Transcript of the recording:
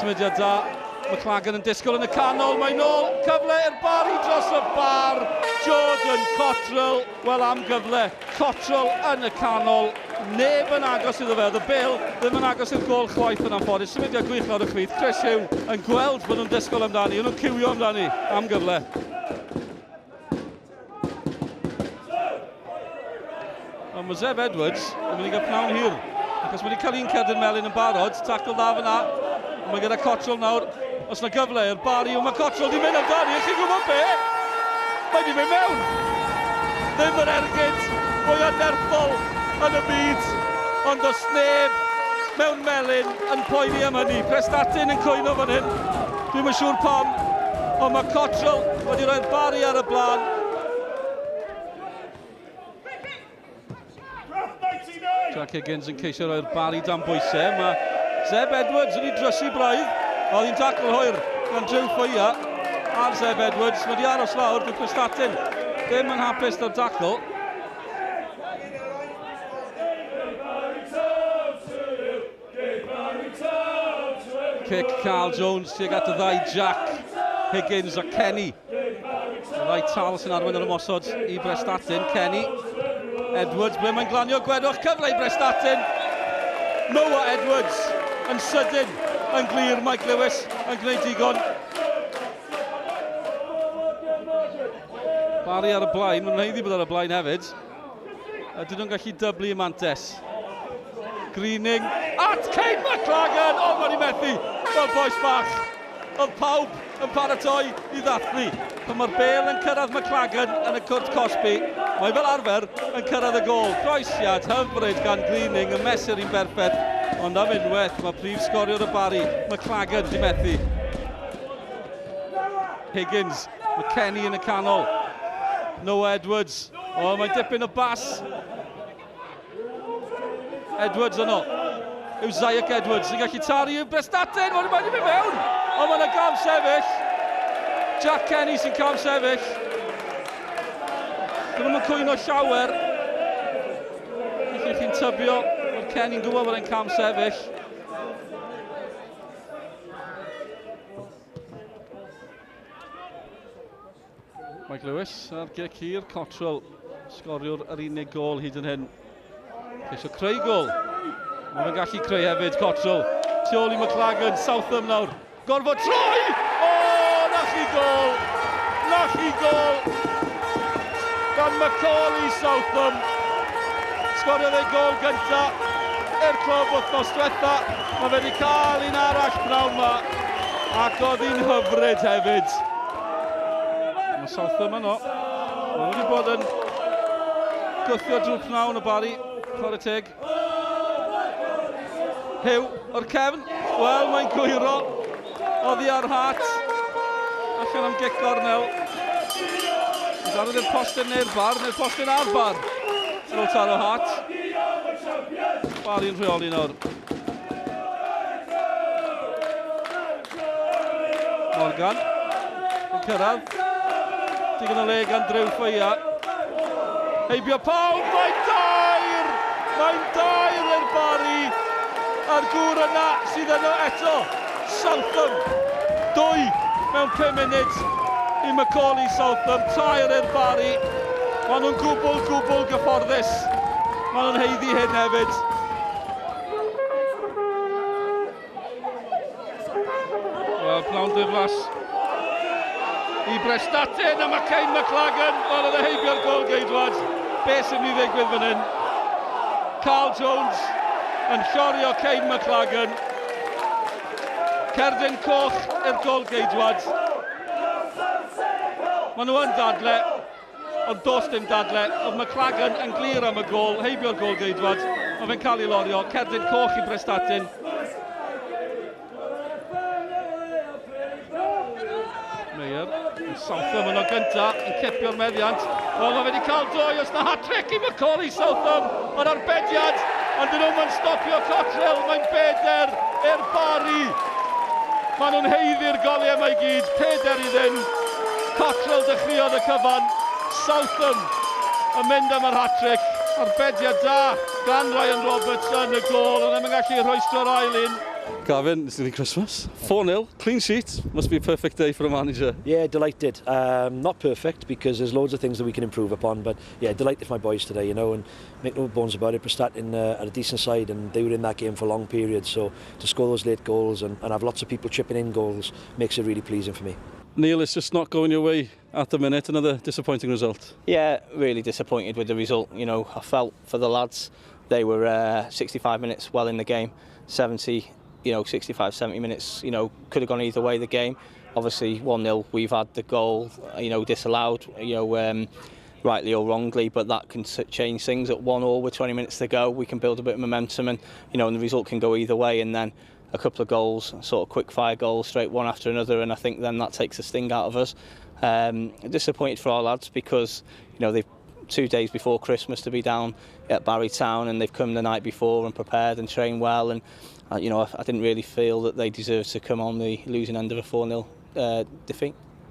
Symudiad da. McLagan yn disgwyl yn y canol, mae'n ôl, cyfle i'r Barry dros y bar, Jordan Cottrell, wel am gyfle, Cottrell yn y canol, neb yn agos iddo fe, oedd y bel ddim yn agos i'r gol chwaith yn anffodus, symudiad gwych lawr y chwith, Chris Hugh yn gweld bod nhw'n disgwyl amdani, nhw'n ciwio amdani, am gyfle. Ond mae Zeb Edwards yn mynd i gael pnawn hir. Achos mae wedi cael un cerdyn melyn yn barod, tacl dda fyna. Ond mae gyda Cottrell nawr. Os yna gyfle i'r Barry, ond mae Cottrell di mynd amdani, chi'n gwybod be? Mae di mynd mewn! Ddim yr ergyd fwyaf nerthol yn y byd, ond does neb mewn melyn yn poeni am hynny. Prestatyn yn cwyno fan hyn. Dwi'm yn siŵr pam, ond mae Cottrell wedi rhoi'r Barry ar y blaen. Jack Higgins yn ceisio rhoi'r Barry dan bwysau. Mae Zeb Edwards wedi drysu braidd. Oedd hi'n tacl hwyr gan Drew Foia ar Zeb Edwards. Mae wedi aros lawr, dyw Prestatyn ddim yn hapus da'r dacl. Cic Carl Jones tuag at y ddau Jack, Higgins a Kenny. Y ddau tal sy'n arwain yr ymosod i Brestatyn. Kenny, Edwards, ble mae'n glanio gwedwch cyfle i Brestatyn. Noah Edwards yn sydyn, yn glir, Mike Lewis yn gwneud digon. Barry ar y blaen, mae'n rhaid i bod ar y blaen hefyd. Ydyn nhw'n gallu dyblu y mantes? Greening at Kane McLagan! O, mae'n i methu! Fel boes bach. Oedd pawb yn paratoi i ddathlu. Pan mae'r bel yn cyrraedd McLagan yn y cwrt cosbi, mae fel arfer yn cyrraedd y gol. Croesiad hyfryd gan Greening, y mesur i'n berffaith. Ond am unwaith, mae prif sgoriwr y Barry, McLagan, di methu. Higgins, McKennie yn y canol. Noah Edwards. O, oh, mae'n dipyn o bas. Edwards yno. Yw Zayek Edwards sy'n gallu taru i'w Brestatyn. Mae'n mynd i mynd mewn. Ond mae'n gam sefyll. Jack Kenny sy'n cam sefyll. Dyn nhw'n cwyno llawer. Felly chi'n tybio bod Kenny'n gwybod bod e'n cam sefyll. Mike Lewis ar gic hir, Cottrell, sgoriwr yr unig gol hyd yn hyn. Ceisio creu gol. Mae fe'n gallu creu hefyd, Cottrell. Tu ôl i McLagan, Southam nawr. Gorfod troi! O, na chi gol! Na chi gol! Gan Macaulay Southam. Sgoriodd ei gol gynta i'r clwb wythnos diwetha. Mae fe wedi cael un arall pnawn ma. Ac oedd hi'n hyfryd hefyd. Mae Southam yno. Mae wedi bod yn gwthio drwy'r pnawn o Barry. Chwarae teg. Huw o'r cefn. Wel, mae'n gwyro. Oddi ar hat. Allan am gic gornel. Darodd i'r postyn neu'r bar, neu'r postyn a'r bar. Ar ôl taro hat. Barry'n rheoli nawr. Morgan yn cyrraedd. Digon o le gan Drew Ffeia. Heibio pawb, mae'n dair! Mae'n dair i'r Barry! A'r gŵr yna sydd yno eto, Southam. Dwy mewn 5 munud i Macaulay Southam, tair i'r Barry. Maen nhw'n gwbl, gwbl gyfforddus. Maen nhw'n heiddi hyn hefyd. Wel, pnawn diflas i Brestatyn a mae Kane McLagan, wel oedd e heibio'r gol geidwad. Be sy'n mynd i ddigwydd fan hyn? Carl Jones yn llorio Kane McLagan. Cerdyn coch i'r gol geidwad. Maen nhw yn dadle, Ond does dim dadle, oedd McLagan yn glir am y gol, heibio'r gol geidwad, mae fe'n cael ei lorio, cerdyn coch i Brestatyn. Meyer, yn Southam yno gynta, yn cepio'r meddiant. Wel, mae fe wedi cael doi, os na hat-trick i Macaulay Southam, mae'n arbediad, ond dyn nhw'n stopio Cottrell, mae'n beder i'r Barry. Maen nhw'n haeddu'r goliau yma i gyd, peder i ddim. Cottrell dechreuodd y cyfan, Southam yn mynd am yr hat-trick. Arbediad da gan Ryan Roberts yn y gôl, ond ddim yn gallu rhwystro'r ail un. Gavin, it's nearly Christmas. 4-0, clean sheet. Must be a perfect day for a manager. Yeah, delighted. Not perfect because there's loads of things that we can improve upon, but yeah, delighted for my boys today, and make no bones about it, Prestatyn at a decent side and they were in that game for long periods, so to score those late goals and have lots of people chipping in goals makes it really pleasing for me. Neil, it's just not going your way at the minute. Another disappointing result. Yeah, really disappointed with the result. I felt for the lads. They were 65 minutes well in the game, 70, 65, 70 minutes, could have gone either way the game. Obviously 1-0, we've had the goal, disallowed, rightly or wrongly, but that can change things. At 1-1 with 20 minutes to go, we can build a bit of momentum and the result can go either way, and then a couple of goals, sort of quick fire goals, straight one after another, and I think then that takes the sting out of us. Disappointed for our lads because, they've 2 days before Christmas to be down at Barry Town, and they've come the night before and prepared and trained well, and I didn't really feel that they deserved to come on the losing end of a 4-0 defeat.